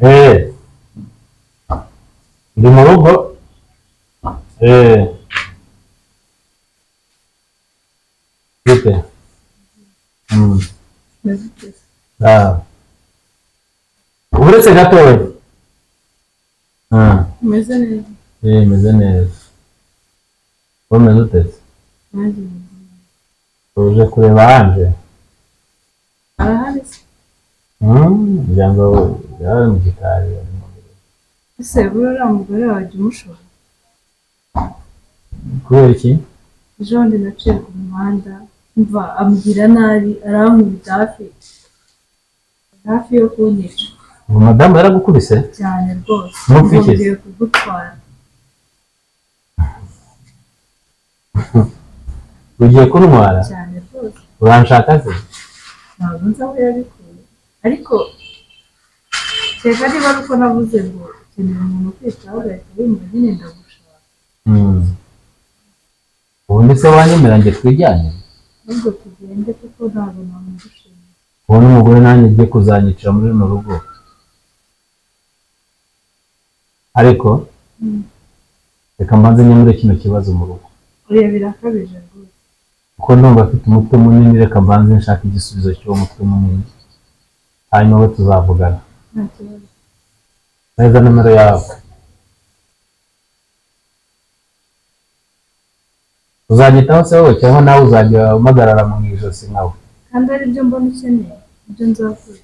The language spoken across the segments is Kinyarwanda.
Eh. Ndi mu rugo. Eh. Bite? Mm. Ah. Uretse gato we. Ah. Meze neza. Eh, meze neza. Wowe ute? Nanjye. Uje kureba Anje? Arahari se? Ngira ngo yari mu gikari. Ese buriya uriya mugore wawe jya umushora? Kubera iki? Ejo bundi naciye ku muhanda mva ambwira nabi arankubita hafi yo kunyica. Uwo madamu yaragukubise? Cyane rwose. Ntupfe Ngiye kugutwara. Ugiye kuntwara? Cyane rwose. Uranshaka se? Ntabwo nzi aho yabikuye. Ariko kereka niba ari uko navuze ngo ukeneye umuntu ukwitaho ugahita wumva nyine ndagushaka. Ubundi se wanyemera njye twijyane? Ahubwo tugende kuko ntabwo namugushimira. Ubu n'umugore nanjye ugiye kuzanyicira muri runo rugo. Ariko reka mbanze nkemure kino kibazo mu rugo. Oya birakabije rwose. Kuko ndumva afite umutwe munini, reka mbanze nshaka igisubizo cy'uwo mutwe munini. Hanyuma we tuzavugana. Nta kibazo. Neza nomero yawe. Uzanyitaho se wowe cyangwa nawe uzajya umpagarara mu ijosi nkawe? Kandi ari byo mbona ukeneye, ibyo nzakora.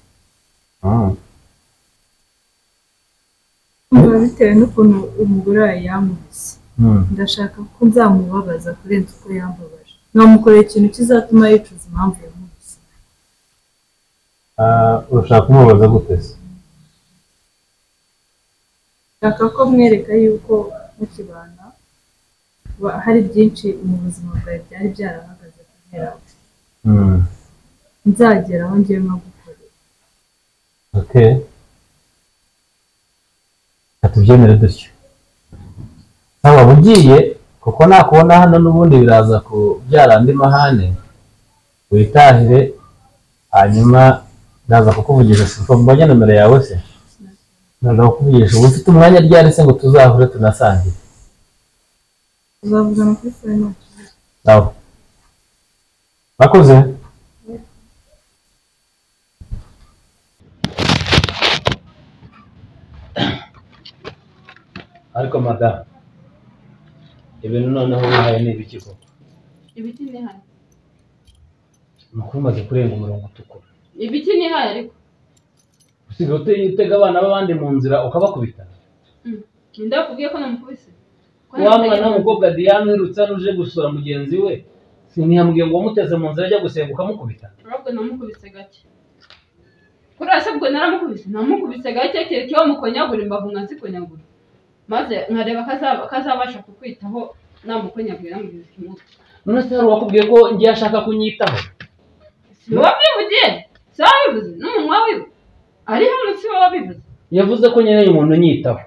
Umva bitewe n'ukuntu umugore wawe yankubise. Ndashaka ko nzamubabaza kurenza uko yambabaje. Nkamukorera ikintu kizatuma yicuza impamvu yankubise. Urashaka kumubabaza gute se? Ndashaka ko mwereka yuko mukibana hari byinshi mu buzima bwawe byari byarahagaze kubera we. Nzagera aho ngiye nkagukorera. Okay. Tubyemere dutyo. Sawa ugiye kuko nakubona hano n'ubundi biraza kubyara andi mahane, witahire hanyuma ndaza kukuvugisha. Siko mbonye nomero yawe se? Ndaza kukuvugisha. Ubu ufite umwanya ryari se ngo tuzahure tunasangire? Tuzavugana kuri phone nta kibazo. Sawa. Bakoze? Ariko madamu, ibintu noneho wihaye ni ibiki koko? Ibiki nihaye? Amakuru umaze kurenga umurongo utukura. Ibiki nihaye ariko? Usigaye utega abana b'abandi mu nzira ukabakubita? Ninde wakubwiye ko namukubise? Wa mwana w'umukobwa Diane uherutse hano uje gusura mugenzi we, ntiyambwiye ngo wamuteze mu nzira ajya gusenga ukamukubita? Ahubwo namukubise gake. Kuriya se ubwo naramukubise? Namukubise gake kereka iyo mukonyagura imbavu nkazikonyagura. Maze nkareba kazabasha kukwitaho namukonyaguye namugize ikimuga. None se hari uwakubwiye ko ngiye ashaka kunyitaho? Si wowe wabyivugiye? Si wowe wabivuze? N'umunwa wiwe ari hano si wowe wabivuze? Yavuze ko nkeneye umuntu unyitaho.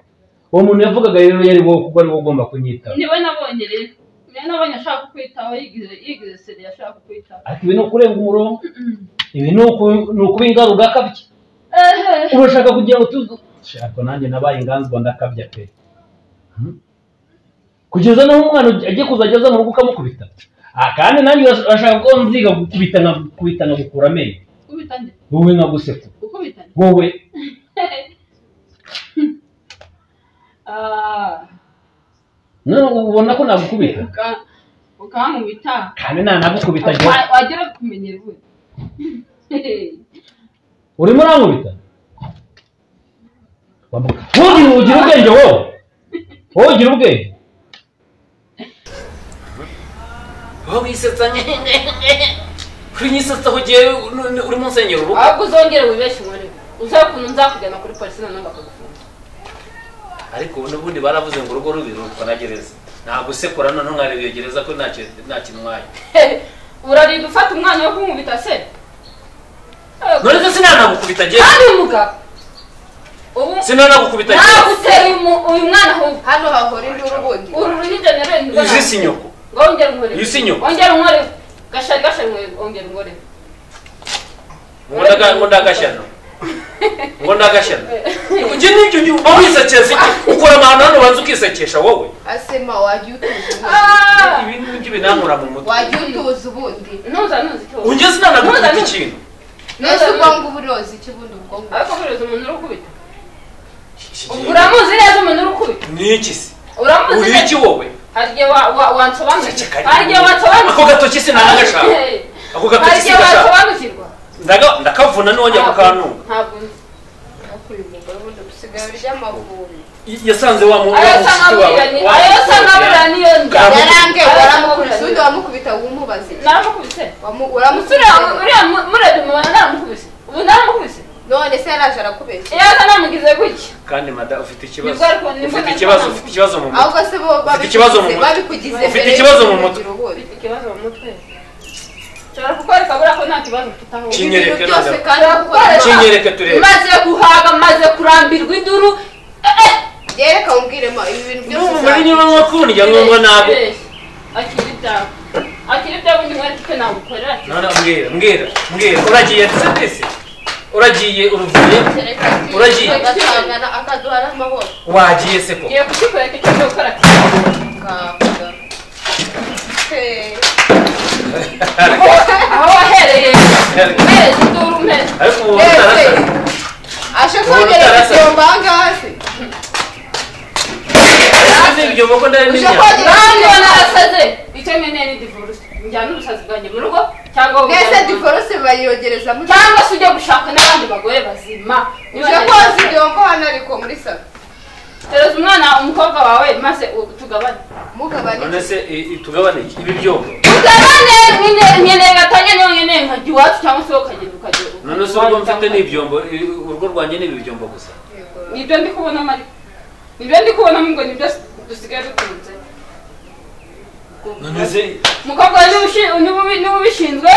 Uwo muntu yavugaga rero yari wowe kuko ari wowe ugomba kunyitaho. Niwe nabonye rero. Niwe nabonye ashaka kukwitaho yigize seri ashaka kukwitaho. Ariko ibi ni ukurenga umurongo. Ibi ni ukuba ingaruka akabya. Urashaka kugira ngo tuzu shaka nanjye nabaye inganzwa ndakabya pe. Kugeza naho umwana agiye kuzajya aza mu rugo ukamukubita. Kandi nanjye urashaka ko nziga gukubita nkakubita nkagukura amenyo. Gukubita nde? Wowe nkagusekura. Gukubita nde? Wowe. None ubona ko nagukubita? Ukankubita. Kandi nanagukubita njye. Wagera kumenyera ubu. Urimo urankubita? Wowe ugira ubwenge wowe. Wowe ugira ubwenge. Wowe wisetsa kuri nyisetsa ugiye uri mu nsengero urugo. Ahubwo uzongere wibeshye nkore. Uzakuntu nzakujyana kuri polisi noneho bakagufunga. Ariko n'ubundi baravuze ngo urugo rubi rutwa na gereza. Ntabwo usekura noneho nkareba iyo gereza ko nta kinwaye. Urarinda ufata umwanya wo kunkubita se? None se sinanagukubita njye? Kandi umugabo. Sinanagukubita njye. Nagutera uyu mwana ahubwo. Hano hahora induru ubundi. Uru ruhinja nero. Izi si nyoko. Ongera unkore. Iyi si nyoko. Ongera unkore. Gashari ongera unkore. Ngo ndagashyano. Ngo ndagashyana. Ujye n'ibyo uba wisekeza iki? Ukora amahano hano ubanza ukisekesha wowe. Asema wajya utuza. Ibi ngibyo binankura mu mutwe. Wajya utuza ubundi. Ntuza icyo. Ungeze sinanagukubita ikintu. Nese ubwo ngubu uroza iki bundi ubwo ngubu? Ariko buriza umuntu urukubita. Uramuzi neza umuntu urukubita? Ni iki se? Uramuzi uri iki wowe? Harye wansobanukirwa. Harye wansobanukirwa. Ako gatoki sinanagashaka. Ako gatoki sinagashaka. Ndakavuna nongera kukantunga. Ntabwo nzi. Uyu mugore ubundi usigaye urya amavubi. Yasanze wa muntu wawe. Ayo sanga niyo nda. Yarange waramukubise undi wamukubita wumubaze. Naramukubise. Uramukubise. Uriya murebye mubana naramukubise. Ubu naramukubise. None se yaraje arakubeshya. Yaza namugize gutya. Kandi mada ufite ikibazo. Ufite ikibazo, ufite ikibazo mu mutwe. Ahubwo se bo babikugize. Ufite ikibazo mu mutwe. Ufite ikibazo mu mutwe. Nshobora kukwereka buriya ko nta kibazo mfite aho. Kinyereke byose kandi kinyereke turebe. Maze guhaga, maze kurambirwa induru. Yereka umbwiremo ibi bintu byose. Ndumva muri niba mwakundya ngo ntabwo. Akiri ibyawe. Akiri ibyawe undi mwereke icyo nagukorera. None mbwira, mbwira, mbwira. Uragiye ndetse uragiye uruvuye. Uragiye. Akaduha n'amahoro. Wagiye se ko. Ngiye kukikwereka icyo ngiye gukora. Aho wahereye mezi induru mezi. Ariko ubu utarasa. Ashe kongera ibyombo ahangaha se. Ibyo ko ndari n'imyaka. Ntabwo narasaze. Icyo nkeneye ni divorce. Njyana ubusazi bwanjye mu rugo cyangwa mbese divorce bayogereza mu cyangwa se ujye gushaka n'abandi bagore bazima. Uje koza ibyombo hano ariko muri salo. Tereza umwana umukobwa wawe maze tugabane. Mugabane. None se tugabane ibi byombo. Tugabane nkeneye gatanya niyo nkeneye nkajya iwacu cyangwa se ukagenda ukajya. None se ubwo mfite n'ibyombo urugo rwanjye ni ibi byombo gusa. Nibyo ndi kubona mari. Nibyo ndi kubona ngo nibyo dusigaye dutunze. None se umukobwa niba ubishinzwe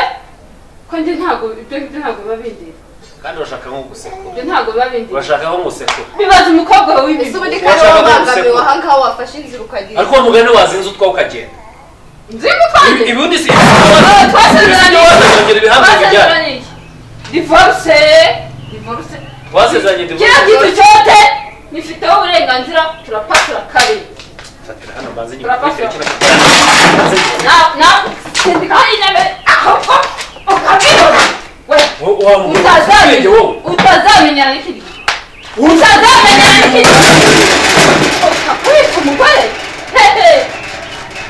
ko njye ntabwo ibyo ngibyo ntabwo biba bindira. Kandi urashaka nko gusekura. Ibyo ntabwo biba bindira. Urashaka nko gusekura. Bibaza umukobwa wawe ibi. Ese ubundi kandi wabangamiwe aha ngaha wafashe inzira ukagenda. Ariko uwo mugani wazinze utwawe ukagenda. Nzinga utwanjye? Ibundi si. Twasezeranye. Twasezeranye. Divorce. Divorce. Twasezeranye divorce. Kiriya kintu cyote nifiteho uburenganzira turapasura kabiri. Fatira hano mbanze nyikubitire kino. Na sindikaho intebe ahubwo ukabibona. Utazamenyana n'ikindi. Utazamenyana n'ikindi. Ukakubita umugore.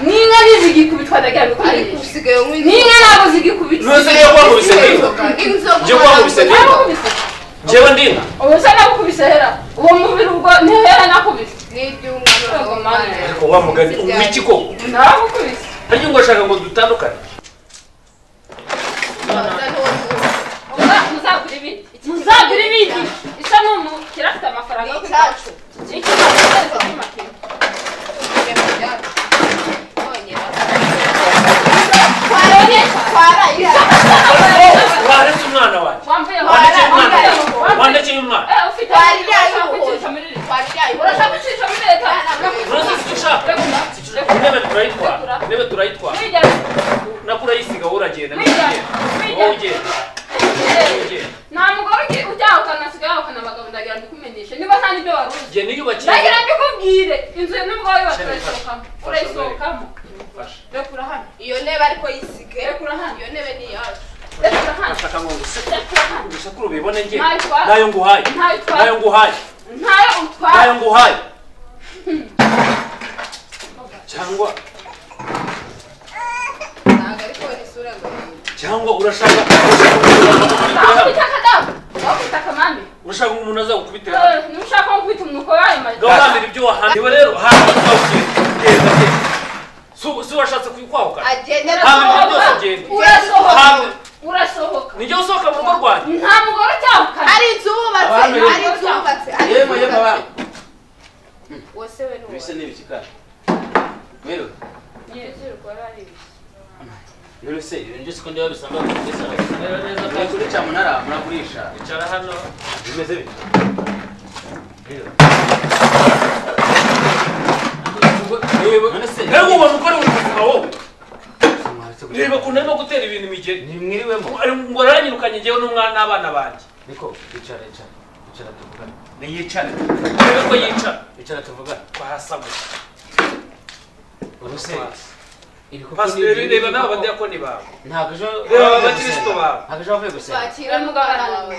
N'inka ntizigikubitwa ndagira ngo ariko usigaye unywa n'inka ntabwo zigikubitwa. None se wakubise ndinka? Njye wakubise ndinka? Njyewe ndinka? Ubu se nagukubise hera. Uwo mubiri ubwo ntihera nakubise. N'iby'umwana. Ariko wa mugani unywa iki koko? Nagukubise. Harya ngo urashaka ngo dutandukane? Muzagura ibindi. Muzagura ibindi. Isa n'umukire afite amafaranga yo Icyacu. Iki Waretse umwana wanjye. Wandekeye umwana. Urashaka muri leta. Intebe turayitwara. Intebe turayitwara. Nakurayisiga wowe uragenda. Wowe ugenda. Nta mugore ujyahukana asigaye yahukana abagabo ndagira ndikumenyeshe niba nta n'ibyo wari uzi. Njye niyubakiye. Ndagira ndikubwire inzu nubwo wayubatse urayisohokamo. Urayisohokamo. Rekura hano. Iyo ntebe ariko yisige. Rekura hano. Iyo ntebe ni iyacu. Rekura hano. Ndashaka ngo ngusekure ubibone njye. Nayo nguhaye. Nayo nguhaye. Ntayo utwaye. Nayo nguhaye. Cyangwa ntabwo ariko isura ngo cyangwa urashaka urashaka umuntu azagukubitira nushaka gukubita umwuko wayo maze gahambira ibyo wahambye iwe rero hamba twawugenda si washatse kwahukana agenda urasohoka urasohoka nijye usohoka mu rugo rwanjye nta mugore ucyahukana hari inzu wubatse hari inzu wubatse yemwe yemwe ba wose we n'uwo bise n'ibiki kandi mwiriwe rero se ibintu byose ko ndeba bisanga kugeza neza kuri cyamunara muragurisha icara hano bimeze bite rero uwo mugore uri muzima wowe reba ukuntu arimo gutera ibintu imigeri nimwiriwemo ngo aranyirukanye njyewe n'umwana n'abana banjye niko icara icara Icara tuvugane. Niyicare. Urebe ko yicara. Icara tuvugane. Twahasabwe. Ubuse Pasiteri reba n'aba badiyakoni bawe. Ntabwo ejo reba abakristo bawe. Ntabwo ejo wavuye gusenga. Twakira umugabo wawe.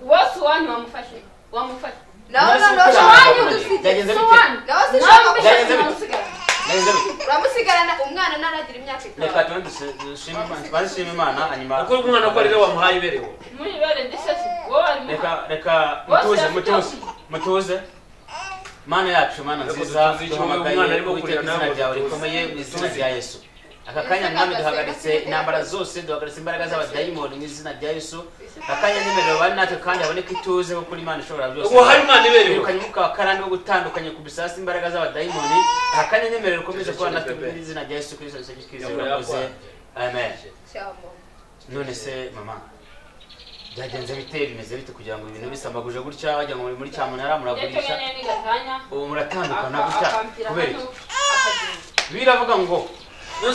Wose uwanyu wamufashe. Wamufashe. Nawe noneho uwanyu Byagenze bite? Nawe sinshaka Byagenze bite? Byagenze bite? Uramusigarana umwana naragira imyaka itanu. Reka tubanze dushime Imana hanyuma. Kuko umwana ko ariwe wamuhaye ibereho. Muri ibere ndisese. Wowe arimo. Reka reka mutuze mutuze mutuze. Mana yacu Mana nziza duhamagaye Uwiteka izina ryawe rikomeye mu izina rya Yesu. Aka kanya mwami duhagaritse intambara zose, duhagaritse imbaraga z'abadayimoni mu izina rya Yesu. Aka kanya nyemerera bari natwe kandi haboneke ituze kuko Imana ishobora byose. Ubu hari Imana ibereho. Birukanye umwuka wa karande wo gutandukanya ku bisasi imbaraga z'abadayimoni. Aka kanya nyemerera ukomeze kuba natwe mu izina rya Yesu Kristo twizeye urakoze. Amen. None se mama byagenze bite bimeze bite kugira ngo ibintu bisambaguje gutya wajya ngo muri cyamunara muragurisha ubu muratandukana gutya kubera iki? Biravuga ngo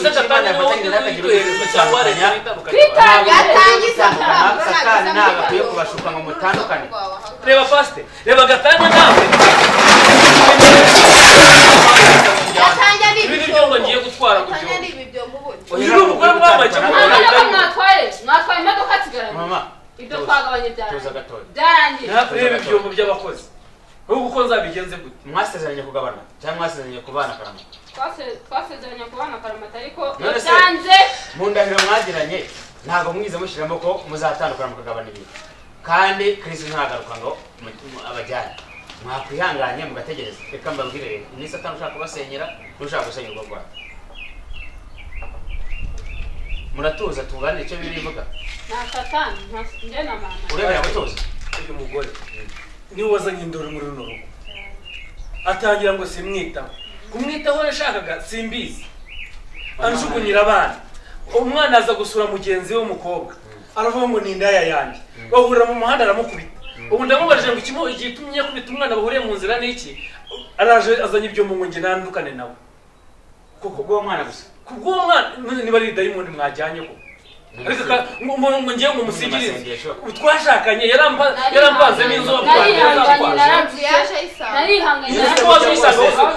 Satani ntabwo akwiye kubashuka ngo mutandukane. Reba pasite, reba gatanya nawe. Ibi ni byo ngo ngiye gutwara gutyo. Uyu ni umugore mwambaye mwatwaye imodoka nsigaranye. Mama ibyo twagabanye byarangiye. Reba ibyombo by'abakozi. Ahubwo uko nzabigenze gute? Mwasezeranye kugabana cyangwa mwasezeranye kubana karama? Twasezeranye kubana karamata ariko byanze. Mu ndahiro mwagiranye ntabwo mwize mushyiramo ko muzatandukana mukagabana ibintu. Kandi Kristo ntagaruka ngo abajyane. Mwakwihanganye mugategereza. Reka mbabwire rero, ni Satani ushaka kubasenyera, n'ushaka gusenya urugo rwawe. Muratuza tuganire icyo Bibiliya ivuga. Nta Satani, njye na mama. Uremera gutuza? Uyu mugore niwe wazanye induru muri runo rugo. Atangira ngo simwitaho. Kumwitaho yashakaga simbizi. Anjugunyira abana. Umwana aza gusura mugenzi we w'umukobwa. Aravuga ngo ni indaya yanjye. Bahurira mu muhanda aramukubita. Ubu ndamubajije ngo ikimo igitumye yakubita umwana bahuriye mu nzira n'iki? Araje azanye ibyo mu ngo nandukane nawe. Kuko ubwo mwana gusa. Kubwo mwana niba ari dayimoni mwajyanye ko. Ariko ngo ngiye ngo musigirize. Twashakanye yarampanze n'inzoba narihanganye.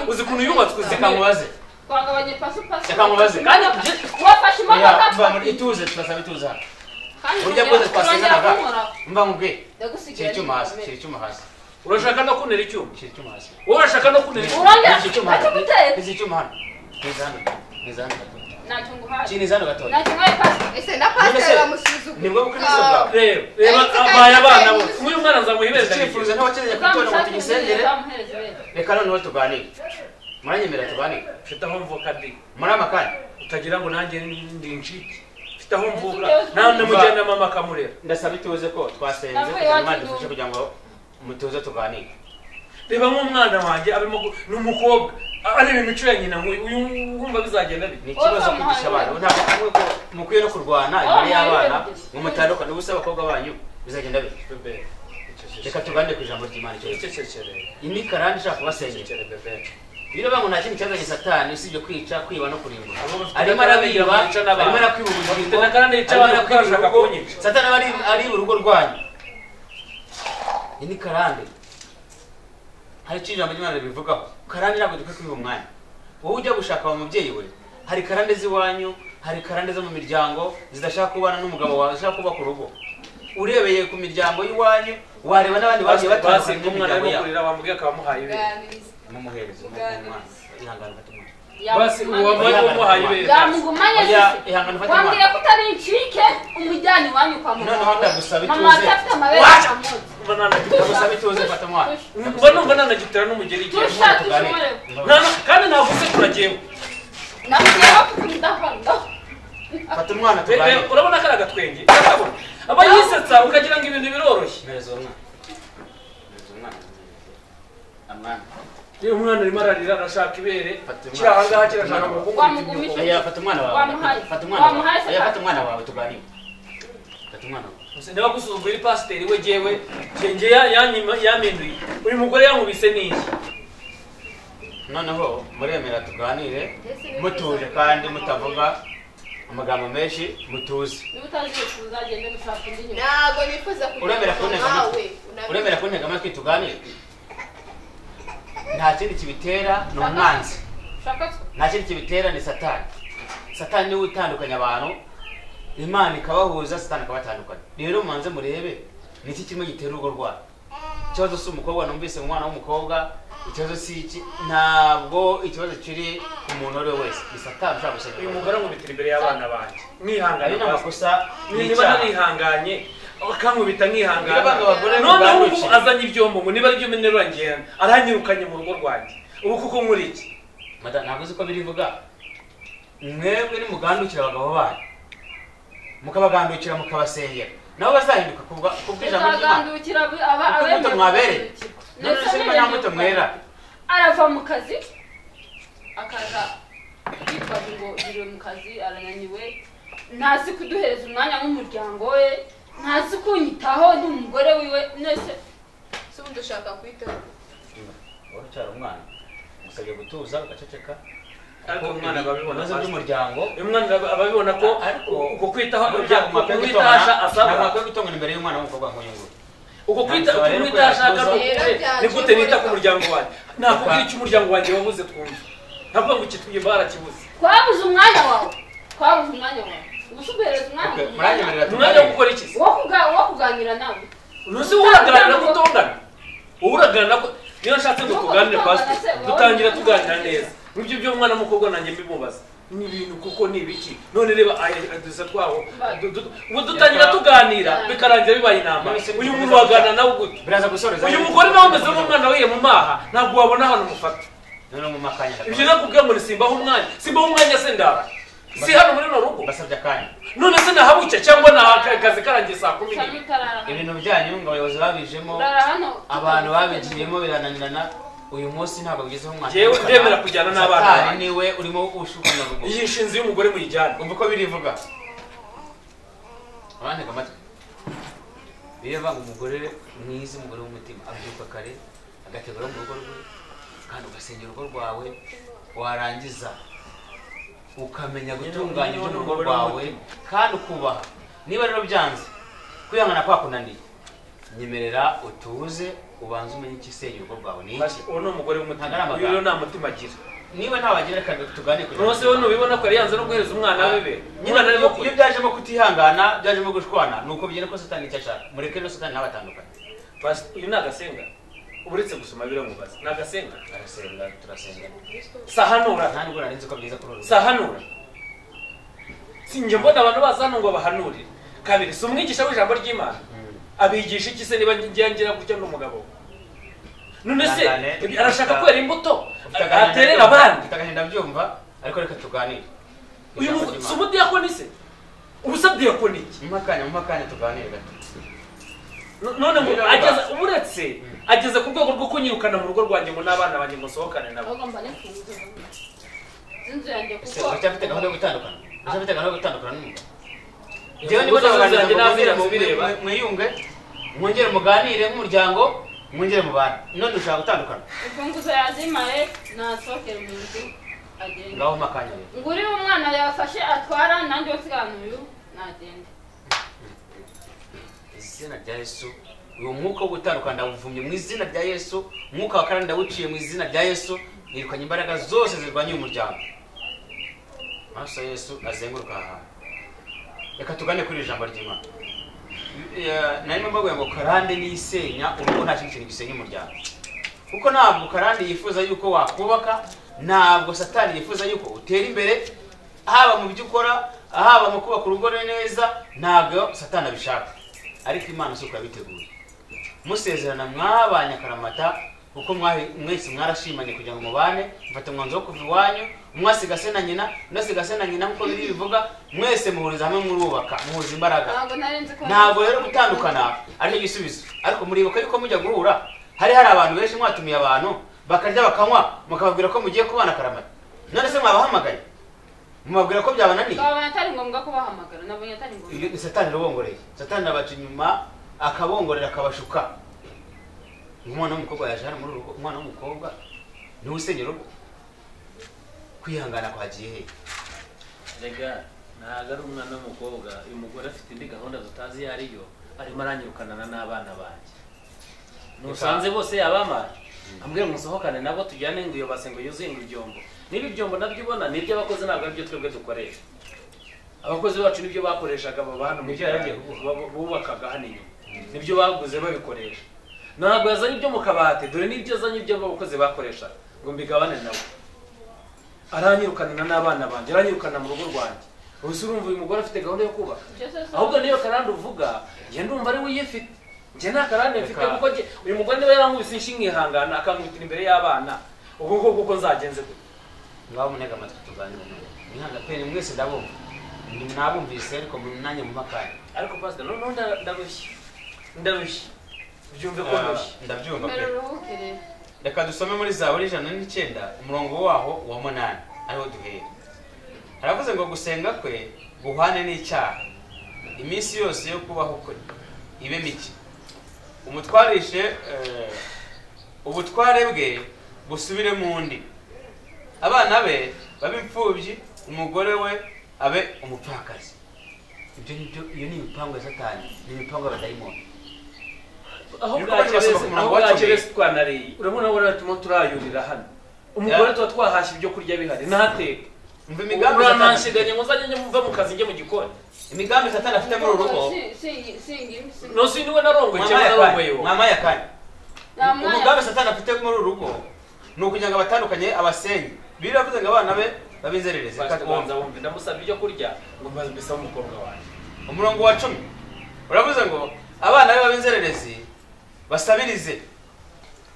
Uzi ukuntu yubatswe zikamubaze. Twagabanye pasu pasu. Reka kandi wafashe imodoka ituze turasaba ituze hano. Burya bwose twasenganaga mba nkubwiye. Shyira icyuma hasi, shyira icyuma hasi. Urashaka no kuntera icyuma? Shyira icyuma hasi. Wowe urashaka no kuntera icyuma? Shyira icyuma hano. Shyira icyuma hano. Niza hano. Niza hano gatoya. Ntacyo nguhaye. Niza hano gatoya. Ntacyo nguhaye pastor. Ese na pastor bamusuzugura. Nibwo bukristo bwawe. Reba, reba abaye abana bose. Uyu mwana nzamuha ibere. Icyifuzo ntawakeneye kwitora ngo tugisengere. Reka noneho tuganire. Muranyemera tuganire. Mfite aho mvuka di. Muri amakanya. Utagira ngo nanjye ndi incike. Mfite aho mvuka. Nawe ndamujyana mama akamurera. Ndasaba ituze ko twasenze kugira ngo Imana idufashe kugira ngo mutuze tuganire. Reba nk'umwana wanjye abimo ni umukobwa areba imico ya nyina nk'uyu uyu wumva bizagenda bite? Ni ikibazo kwigisha abana. Ntabwo mukwiye no kurwana imbere y'abana ngo mutandukane ubusa abakobwa banyu bizagenda bite? Reka tuganire ku ijambo ry'Imana icyo. Iyi karande ishaka kubasenyera. Biravuga ngo nta kindi cyazanye Satani usibye kwica, kwiba no kurimbura. Arimo arabiba, arimo arakwiba ubugingo, arimo arakwiba urugo. Satani aba ari urugo rwanyu. Iyi ni karande. Hari icyo ijambo ry'Imana ribivugaho. Karande ntabwo dukwiye kwiba umwanya. Wowe ujya gushaka wa mubyeyi we, hari karande z'iwanyu, hari karande zo mu miryango zidashaka kubana n'umugabo wawe, zidashaka kubaka urugo. Urebeye ku miryango y'iwanyu, wareba n'abandi bagiye batandukanye n'imiryango yabo. Wamubwiye akaba amuhaye ibere. Mumuhereze umwana. Ihangane ufate umwana. Basi uwamuhaye ibere. Yamugumanye se. Ihangane ufate umwana. Wambwiye ko utari incike umujyane iwanyu kwa mama. Noneho ndagusaba ituze. Mama afite amabere amuzi. Ndagusaba ituze fata umwana. Mba numva nanagitera n'umugeri igihe. Kandi navuze turagiyeho. Navugiyeho kuko ndahanga. Fata umwana tuganire. Urabona kari agatwenge. Aba yisetsa ukagira ngo ibintu biroroshye. Mpereza uwo mwana. Mpereza umwana. Amwana. Iyo umwana arimo ararira arashaka ibere. Kiri aha ngaha kirashaka gukubita. Oya fata umwana wawe. Fata umwana wawe. Oya fata umwana wawe tuganire. Fata umwana wawe. Niba gusuzugura pasiteri we jewe njye yaminduye. Uyu mugore yankubise n'iki? Noneho muremera tuganire mutuje kandi mutavuga. Amagambo menshi mutuze. Niba utazi uzagende gushaka indi nyuma. Ntabwo nifuza Uremera kuntega amatwi. Uremera kuntega amatwi tuganire. Nta kindi kibitera ni umwanzi. Nta kindi kibitera ni Satani. Satani niwe utandukanya abantu, Imana ikabahuza, Satani akabatandukanya. Rero mubanze murebe ni iki kimwe gitera urugo rwanyu. Ikibazo si umukobwa, numvise umwana w'umukobwa, ikibazo si iki, ntabwo ikibazo kiri ku muntu uwo ari we wese. Ni Satani ushaka gusenya. Uyu mugore ankubitira imbere y'abana banjye. Mwihangane. Ari n'amakosa niba narihanganye akankubita nkihangana. Noneho ubu azanye ibyombo ngo niba ari byo menerura ngenda aranyirukanye mu rugo rwanjye. Ubu kuko nkuri iki? Mada ntabwo uzi ko birivuga. Mwebwe nimugandukira abagabo banyu, mukabagandukira mukabasengera, nabo bazahinduka kubw'ijambo ry'Imana. Aba mwabereye. None se niba nta mbuto mwera, arava mu kazi akaza yitwaje ngo yiriwe mu kazi arananiwe, ntazi kuduhereza umwanya nk'umuryango we, ntazi kunyitaho n'umugore wiwe. Nese se ubundi ushaka kwitaho? Wowe ucyari umwana, usabye gutuza ugaceceka. Ariko umwana ababibona by'umuryango, umwana ababibona ko uko kwitaho kumwitasha asaba. Ntabwo akwiye gutongana imbere y'umwana w'umukobwa nk'uyu nguyu. Uko kwita kumwitasha ni gute nita ku muryango wanjye? Nakubwira icyo umuryango wanjye wabuze twumve. Ntabwo ngo ikitwiye barakibuze. Twabuze umwanya wawe. Twabuze umwanya wawe. Ubusubereza umwanya. Umwanya wo gukora iki? Wo kuganira nawe. Uruzi uraganira kutongana. Uraganira ko niyo nshatse ngo tuganire pastor, dutangira tuganira neza. Nibyo byo umwana w'umukobwa nanjye mbimubaza. Ni ibintu kuko ni ibiki? None reba adusa twaho. Ubu dutangira tuganira bikarangira bibaye inama. Uyu muntu wagana nawe gute? Biraza gusoreza. Uyu mugore nawe ameze nk'umwana wiye mu maha, ntabwo wabona ahantu umufata. None mu makanya. Ibyo nakubwiye ngo simbaho umwanya. Simbaho umwanya se ndara. Si hano muri no rugo. Basabye akanya. None se nahabucya cyangwa nahakazi karangiye saa 10. Ibintu byanyu ngo abayobozi babijemo, abantu babigiyemo birananirana. Uyu munsi ntabwo bigezeho umwana. Jewe ndemera kujyana n'abana. Satani niwe urimo ushukana rugo. Iyi nshinzi y'umugore muyijyana. Umva uko birivuga. Abantega amatwi. Bireva ngo umugore mwiza, umugore w'umutima abyuka kare agategura mu rugo rwe kandi ugasengera urugo rwawe, warangiza ukamenya gutunganya ibyo mu rugo rwawe kandi ukubaha. Niba rero byanze kwihangana kwakunaniye, nyemerera utuze ubanze umenye ikisenya urugo rwawe ni iki. Uwo ni umugore w'umutima, uyu rero nta mutima agira. Niba ntabagira reka tugane kugira. None se wowe ntubibona ko yari yanze no guhereza umwana we be? Umwana arimo iyo byajemo kutihangana, byajemo gushwana, nuko bigenda ko Satani icyo ashaka. Mureke rero Satani ntabatandukane. Uyu ni agasenga. Uretse gusoma biramubaza. Ni agasenga. Arasenga, turasenga. Sahanura. Nta nubwo nari nzi ko byiza kuri uru. Sahanura. Sinjye mbona abantu baza hano ngo bahanurire. Kabiri, si umwigisha w'ijambo ry'Imana. Abigisha iki se niba ngira gutya n'umugabo? None se arashaka kwera imbuto aterera abandi. Mfite agahinda byumva, ariko reka tuganire. Uyu si umudiyakoni se? Ubusa diyakoni iki? Mu makanya tuganire gato. None ngo ageze uretse ageze ku rwego rwo kunyirukana mu rugo rwanjye ngo n'abana banjye ngo sohokane nabo. Bagomba n'imfunguzo z'inzu yanjye kuko uracyafite gahunda yo gutandukana. Uracyafite gahunda yo gutandukana n'umugabo. Jewe niba nabaganira ngo mwiyunge, mwongere muganire nk'umuryango, mwongere mubane. None ushaka gutandukana? Imfunguzo yazimaye nasohokera mu nzu agenda. Ngaho makanya rero. Nguri umwana yafashe atwara nanjye nsigana uyu nagenda. Izina rya Yesu, uyu mwuka wo gutandukana ndawuvumye mu izina rya Yesu, umwuka wa karande ndawuciye mu izina rya Yesu, nirukanye imbaraga zose zirwanya uyu muryango. Amaraso ya Yesu azenguruka aha hantu. Reka tugane kuri ijambo ry'Imana. Narimo mbabwira ngo karande nisenya urugo, nta kindi kintu gisenya umuryango. Kuko ntabwo karande yifuza yuko wakubaka, ntabwo Satani yifuza yuko utera imbere, haba mu byo ukora, haba mu kubaka urugo neza, ntabwo Satani abishaka. Ariko Imana si uko yabiteguye. Musezerana mwabanye akaramata, kuko mwese mwarashimanye kugira ngo mubane, mufata umwanzuro wo kuva iwanyu, umwe asiga se na nyina, undi asiga se na nyina nk'uko biri bivuga, mwese muhuriza hamwe murubaka, muhuza imbaraga. Ntabwo rero gutandukana aricyo gisubizo. Ariko muribuka yuko mujya guhura, hari abantu benshi mwatumiye abantu bakarya bakanywa, mukababwira ko mugiye kubana akaramata. None se mwabahamagaye? Mubabwira ko byabananiye? Twabonye atari ngombwa kubahamagara, nabonye atari ngombwa. Iyo ni Satani rubongoreye. Satani abaca inyuma akabongorera akabashuka. Umwana w'umukobwa yaje hano muri urugo, umwana w'umukobwa niwe usenya urugo. Kwihangana kwagiye he? Rega Ntabwo ari umwana w'umukobwa, uyu mugore afite indi gahunda tutazi iyo ariyo, arimo aranyirukanana n'abana banjye. Nusanze bose yabamara. Ambwira ngo nsohokane nabo tujyane ngo iyo base ngo yuzuye ngo ibyombo. Niba ibyombo nabyo ubona ni iby'abakozi ntabwo aribyo twebwe dukoresha. Abakozi bacu nibyo bakoreshaga baba hano Nibyo yaragiye kuvuga. Bubakaga hano inyuma. Nibyo baguze babikoresha. Ntabwo yazanye ibyo mu kabati, dore nibyo azanye ibyo abakozi bakoreshaga ngo mbigabane nabo. Aranyirukanana n'abana banjye, aranyirukana mu rugo rwanjye. Ubuse urumva uyu mugore afite gahunda yo kubaka. Ahubwo niyo karande uvuga, njye ndumva ari we uyifite. Njye nta karande mfite kuko uyu mugore niba yarankubise inshi nkihangana akankubitira imbere y'abana. Ubwo ngubwo uko nzagenze gute? Ngaho munega amatwi tuganire none. Mwihanga pe mwese ndabumva. Nabumvise ariko nanjye mu makanya. Ariko pastor noneho ndarushye. Ndarushye. Byumve ko ndushye. Ndabyumva pe. Reka dusome muri Zaburi 109 umurongo waho wa 8 ariho duhera. Haravuze ngo gusenga kwe guhane n'icyaha iminsi yose yo kubaho kwe ibe mike. Umutwarishe ubutware bwe busubire mu ndi. Abana be babe imfubyi, umugore we abe umupfakazi. Ibyo nibyo, iyo ni imipango ya Satani, ni imipango y'abadayimoni. Aho bwakeye twanariye, urabona bora turimo turayurira hano. Umugore tuba twahashye ibyo kurya bihari, ntateka. Umva imigambi urananshiganye ngo nzajye njye mva mu kazi njye mu gikoni. Imigambi Satani afite muri uru rugo. No si niwe narongoye cyangwa narongoye wowe. Mama yakanye. Umugambi Satani afite muri uru rugo ni ukugira ngo abatandukanye abasenye. Biravuze ngo abana be babinzerereze. Kabanza wumve ndamusaba ibyo kurya ngo mbise umukobwa wanjye. Umurongo wa 10 uravuze ngo abana be babinzererezi basabirize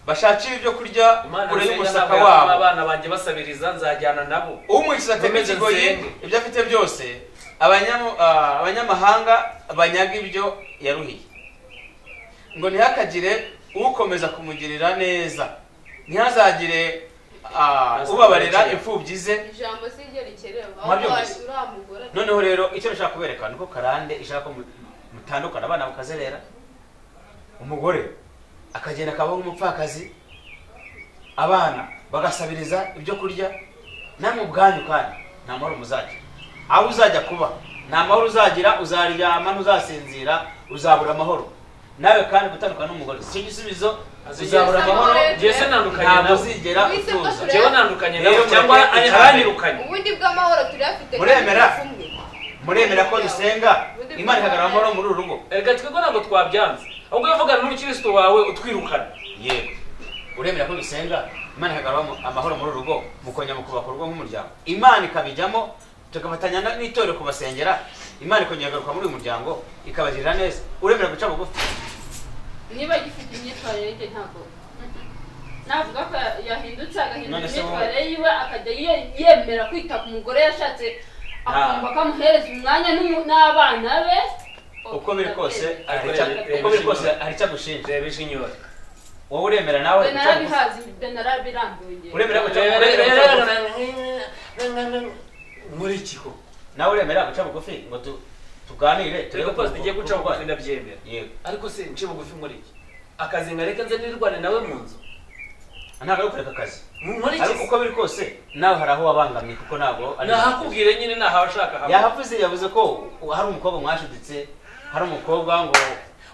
bashakira ibyo kurya kure y'umusaka wabo. Abana banjye basabiriza nzajyana nabo. Umwikiza atema ikigoyi ibyo afite byose, abanyamahanga banyaga ibyo yaruhiye. Ngo ntihakagire ukomeza kumugirira neza, ntihazagire ubabarira imfubyi ze. Ijambo si ryo rikerewe. Noneho rero icyo nshaka kubereka nuko karande ishaka ko mutandukana, abana bakazerera, umugore akagenda akabaho umupfakazi, abana bagasabiriza ibyo kurya. Namwe ubwanyu kandi nta mahoro muzagira. Aho uzajya kuba nta mahoro uzagira, uzaryama ntuzasinzira, uzabura amahoro. Nawe kandi gutandukana n'umugore si igisubizo, uzabura amahoro. Jese nandukanye nawe, uzigera utuza. Jewe nandukanye nawe cyangwa aranyirukanye. Ubundi bw'amahoro turafite. Muremera? Muremera ko dusenga Imana ikagarura amahoro muri uru rugo? Erega twebwe ntabwo twabyanze. Ahubwo uvugana n'umukristo wawe utwirukana. Yego. Uremera ko dusenga Imana ikagarura amahoro muri uru rugo, mukongera mukubaka urugo nk'umuryango. Imana ikabijyamo, tugafatanya n'itorero kubasengera, Imana ikongera igaruka muri uyu muryango ikabagirira neza. Uremera guca bugufi? Niba gifite imyitwarire ye ntabwo navuga ko yahindutse agahindura imyitwarire yiwe akajya yemera kwita ku mugore yashatse, akumva ko amuhereza umwanya n'abana be. Uko biri kose hari icyo agushinja. Reba ishinyori. Wowe uremera nawe? Narabihazi, narabirambuye. Uremera guca muri iki ko nawe uremera guca bugufi ngo tuganire turebe ko tugiye guca bugufi? Ndabyemera. Yego. Ariko se nce bugufi muri iki? Akazi nkareka nze nirwane nawe mu nzu. Ntabwo ari kureka akazi. Muri iki ariko uko biri kose nawe hari aho wabangamye kuko ntabwo nahakubwire nyine nahawe ashaka hamwe. Yahavuze, yavuze ko hari umukobwa mwashuditse, hari umukobwa ngo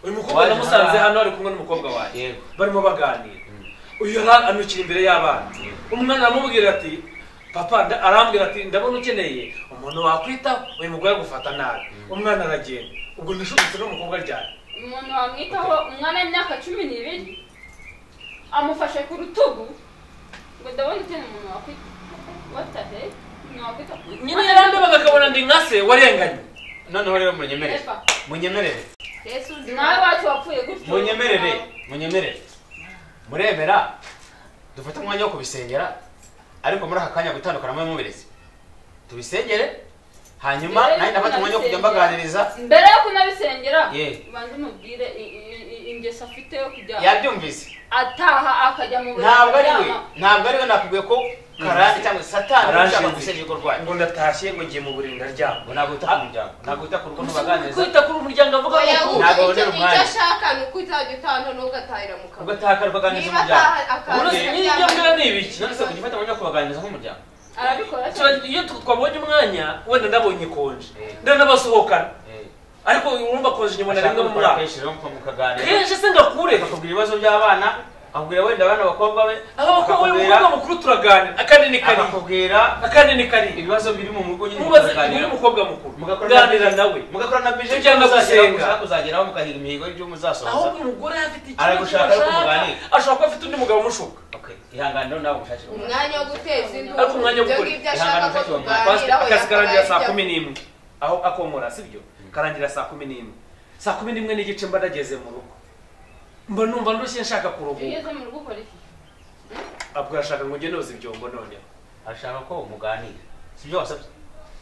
uyu mukobwa namusanze hano ari kumwe n'umukobwa wanjye. Barimo baganira. Uyu anukira imbere y'abana. Umwana aramubwira ati papa, arambwira ati ndabona ukeneye umuntu wakwitaho, uyu mugore agufata nabi. Umwana aragenda. Ubwo nashuditse n'umukobwa ryari. Umuntu wamwitaho umwana w'imyaka 12 amufashe ku rutugu ngo ndabona ukeneye umuntu wakwitaho. What the heck? Umuntu wakwitaho. Nyine yarandebaga akabona ndi nka se warenganye. Noneho rero munyemerere. Munyemerere. Nawe wacu wapfuye gutyo. Munyemerere, munyemerere. Muremera dufate umwanya wo kubisengera, ariko muri aka kanya gutandukana mwe mubiretse. Tubisengere hanyuma nanjye ndafata umwanya wo kujya mbaganiriza. Mbere yo kunabisengera ubanze umubwire ingeso afite yo kujya. Yabyumvise. Ataha akajya mu buriri. Ntabwo ari we nakubwiye ko karande cyangwa Satani ushaka gusenya urugo rwanyu. Ngo ndatashye ngo ngiye mu buriri ndaryama. Ngo ntabwo wita ku muryango, ntabwo wita ku rugo ntubaganiriza. Kwita ku muryango avuga ko ntabwo abonera umwanya. Icyo ashaka ni uko uzajya utaha noneho ugatahira mu kabari. Ugataha ukaganiriza umuryango. Niba ibyo mbwira ni ibiki? None se kujya ufata umwanya wo kubaganiriza nk'umuryango? Arabikora iyo twabonye umwanya wenda ndabonye konje ndanabasohokana ariko urumva konje nyuma na rimwe mu mwaka kenshi se ngakure akakubwira ibibazo by'abana akubwira wenda abana bakobwa be abakobwa umukobwa mukuru turaganira akandi ni kari akakubwira akandi ni kari ibibazo biri mu rugo nyine mubaze uri umukobwa mukuru mugaganira nawe mugakora na bije cyangwa gusenga kuzageraho mukahiga imihigo y'ibyo muzasohoza ahubwo umugore afite ikibazo aragushaka ariko muganira ashobora kuba afite undi mugabo umushuka okay ihangane nawe gushakira umwanya wo guteza induru ariko umwanya wo gukora ibyo ashaka ko tuganiraho akazi karangira saa 11 aho akomora sibyo karangira saa 11 saa 11:15 mba nageze mu rugo mba numva ndushye nshaka kuruhuka ugeze mu rugo ukora iki abwo ashaka ngo ngende noza ibyombo noneho ashaka ko umuganira sibyo wasabye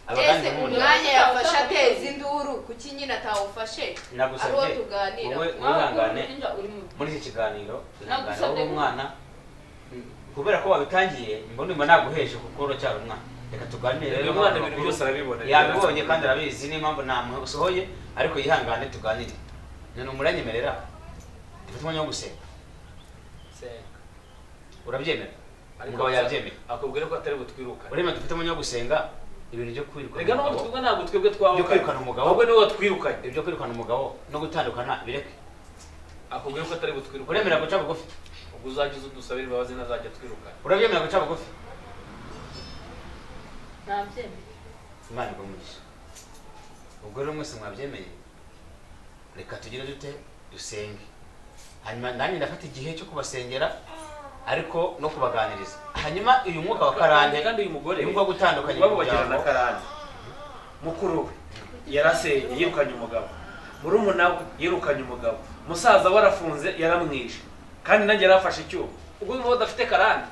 abaganira umwanya yafashe ateza induru kuki nyina atawufashe nagusabye wowe wihangane muri iki kiganiro ihangane wowe umwana kubera ko wabitangiye mbona ndumva naguheje kuko uracyari umwana reka tuganire rero umwana ibintu byose arabibona yabibonye kandi arabizi niyo mpamvu ntamusohoye ariko yihangane tuganire none umuranyemerera dufite umwanya wo gusenga urabyemera umugabo yabyemera akubwira ko atari butwirukane uremera dufite umwanya wo gusenga ibintu byo kwirukana rega n'ubu twebwe ntabwo twebwe twahukanye byo kwirukana umugabo ahubwo niwe watwirukanye ibyo kwirukana umugabo no gutandukana bireke akubwira ko atari butwirukane uremera guca bugufi ubwo uzajya uza udusabira imbabazi ntazajya twirukana urabyemera guca bugufi nabyemera Imana iguhe umugisha ubwo rero mwese mwabyemeye reka tugire dute dusenge hanyuma nanjye ndafata igihe cyo kubasengera ariko no kubaganiriza hanyuma uyu mwuka wa karande kandi uyu mugore uyu mwuka wo gutandukanya bagira na karande mukuru we yarasenye yirukanye umugabo murumuna we yirukanye umugabo musaza we arafunze yaramwishe kandi nanjye yarafashe icyuma ubwo niba badafite karande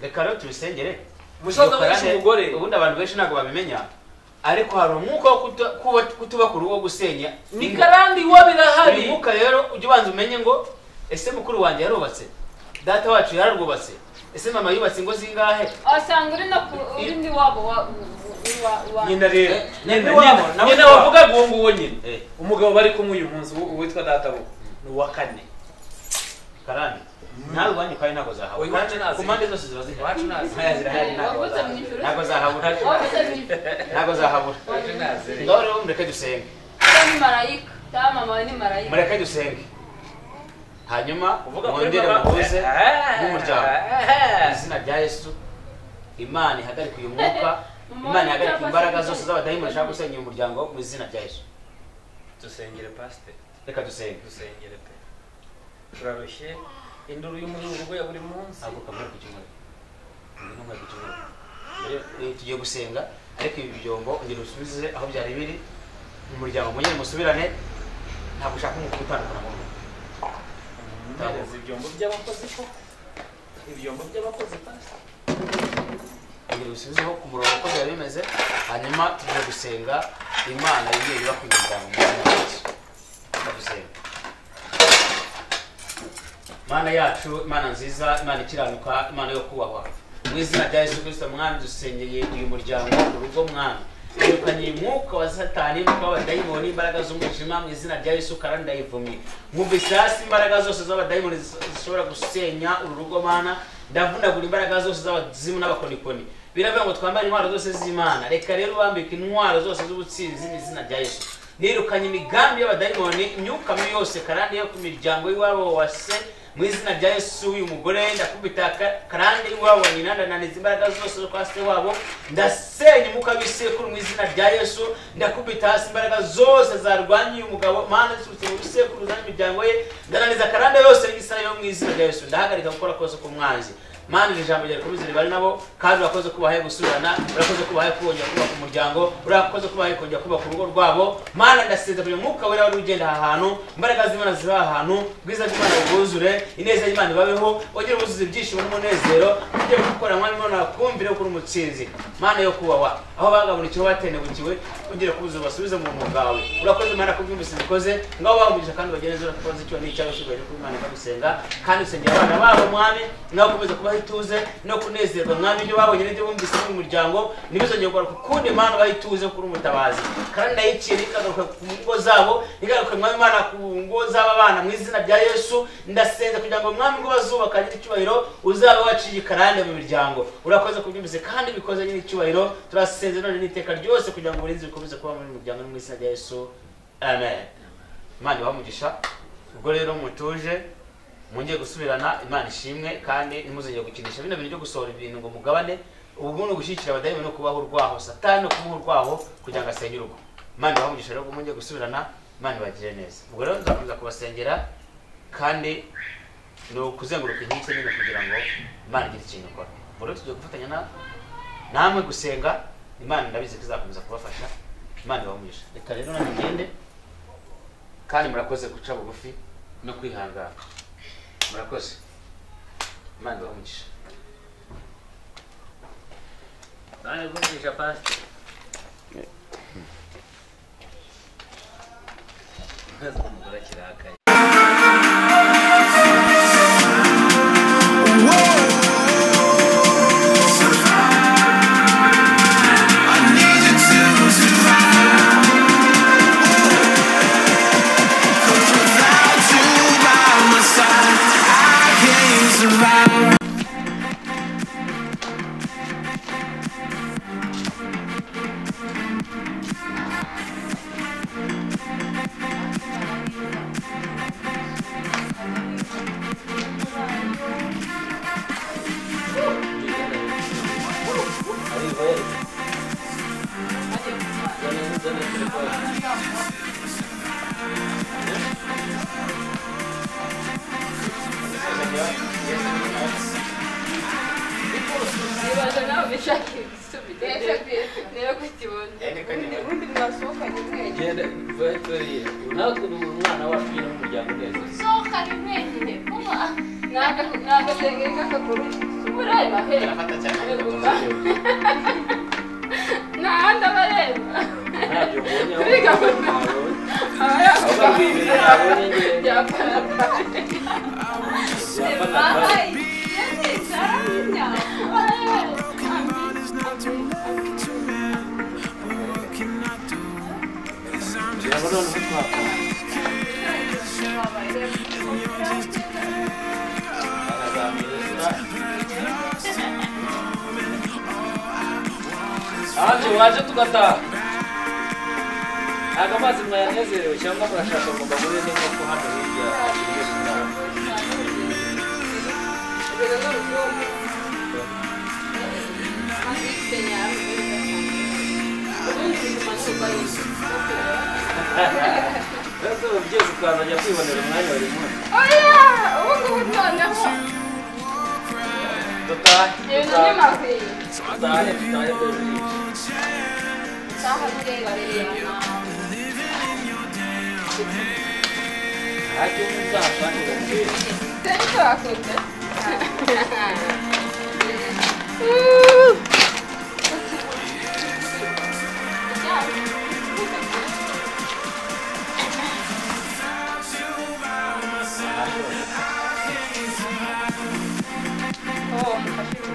reka rero tubisengere musaza we yishe umugore ubundi abantu benshi ntabwo babimenya ariko hari umwuka wo kutuba ku rugo gusenya ni karande iwa birahari uyu mwuka rero ujye ubanza umenye ngo ese mukuru wanjye yarubatse data wacu yararwubatse ese mama yubatse ingo zingahe asanga uri no uri ndi wabo wa nyina rero nyina wavugaga uwo nguwo nyine umugabo bari kumwe uyu munsi witwa data bo ni uwa kane karande nawe wanyu kandi ntabwo zahabura ku mpande zose ziba zihari ntabwo zahabura ntabwo zahabura ngaho rero mureke dusenge mureke dusenge hanyuma mwongere muhuze nk'umuryango mu izina rya Yesu Imana ihagarike uyu mwuka Imana ihagarike imbaraga zose z'abadayimoni zishaka gusenya uyu muryango mu izina rya Yesu dusengere pasiteri reka dusenge dusengere pe turarushye induru y'umuzungu ya buri munsi ako kamara ku cyumweru n'umwe ku cyumweru tugiye gusenga ariko ibi byombo ongera usubize aho byari biri mu muryango mwongere musubirane ntabwo ushaka umwuka utandukana mu rugo ibyombo by'abakozi ko ibyombo by'abakozi pasiteri ongera usubizeho ku murongo uko byari bimeze hanyuma tugiye gusenga Imana yongere yubake umuryango mu izina rya Yesu gusenga Mana yacu, Imana nziza, Imana ikiranuka, Imana yo kubahwa. Mu izina rya Yesu Kristo mwami dusengeye uyu muryango urugo mwami. Yirukanye umwuka wa Satani, umwuka w'abadayimoni, imbaraga z'umwijima mu izina rya Yesu karande ndayivumye. Nkubise hasi imbaraga zose z'abadayimoni zishobora gusenya uru rugo Mana, ndavunagura imbaraga zose z'abazimu n'abakonikoni. Biravuga ngo twambare intwaro zose z'Imana. Reka rero bambike intwaro zose z'ubutsinzi mu izina rya Yesu. Nirukanye imigambi y'abadayimoni, imyuka mibi yose karande yo ku miryango y'iwabo wa se mu izina rya Yesu uyu mugore ndakubita karande y'iwabo wa nyina ndananiza imbaraga zose zo kwa se wabo ndasenya umwuka w'isekuru mu izina rya Yesu ndakubita hasi imbaraga zose zarwanya uyu mugabo Mana ziturutse mu bisekuru z'imiryango ye ndananiza karande yose y'isayo mu izina rya Yesu ndahagarika gukora kose k'umwanzi Mana iri jambo ryawe rikomeze ribane nabo kandi urakoze kubahaye gusubirana urakoze kubahaye kongera kubaka umuryango urakoze kubahaye kongera kubaka urugo rwabo Mana ndasenza kugira umwuka wera wari ugenda aha hantu imbaraga z'Imana ziba aha hantu ubwiza bw'Imana bwuzure ineza y'Imana ibabeho wongere wuzuze ibyishimo n'umunezero ujye gukora mwami Imana kumvire kuri umutsinzi Mana yo kubahwa aho bagaburikiwe batenebukiwe ongera kubuza basubize mu buntu bwawe urakoze Mana kubyumvise bikoze ngaho bamugisha kandi bageneze urakoze icyo ni icyawe cyubahiro kuri Imana ikagusenga kandi usengera abana babo mwami nawe ukomeza kubaha ituze no kunezerwa mwami ibyo babonye n'ibyo bumvise mu muryango ntibizongere kugaruka ukundi Mana ubahe ituze kuri umutabazi kandi ndayiciye ikagaruka ku ngo zabo igaruka mwami Imana ku ngo z'aba bana mu izina rya Yesu ndasenza kugira ngo mwami ngo bazubaka icyubahiro uzaba waciye karande. karande mu miryango. Urakoze kubyumvise kandi bikoze nyine icyubahiro. Turasenze none n'iteka ryose kugira ngo uburinzi bukomeze kuba muri muryango no mu izina rya Yesu. Amen. Imana ibahe umugisha. Ubwo rero mutuje mwongeye gusubirana, Imana ishimwe, kandi ntimuzongere gukinisha bino bintu byo gusohora ibintu ngo mugabane. Ubu ni ugushyigikira abadayimoni no kubaha urwaho, Satani no kumuha urwaho kugira ngo asenye urugo. Imana ibahe umugisha rero mwongeye gusubirana, Imana ibagirire neza. Ubwo rero nzakomeza kubasengera kandi ni ukuzenguruka inkike nyine kugira ngo Imana igire ikintu ikora. Ubwo rero tugiye gufatanya namwe gusenga, Imana ndabizi ko izakomeza kubafasha. Imana ibahe umugisha. Reka rero nanjye ngende, kandi murakoze guca bugufi no kwihangana. Murakoze. Imana ibahe umugisha. Imana iguhe umugisha Pastor. Umugore akirakaye. Waje tugataha. Ntabwo amazi mwayanezerewe cyangwa murashaka ngo mbagurire n'inkoko hano hirya. Mbese ubu byose twazajya kwibonera umwanya buri munsi. Oya, ubu ngubu noneho. Dutahe. Dutahe, dutahe dore. Oh,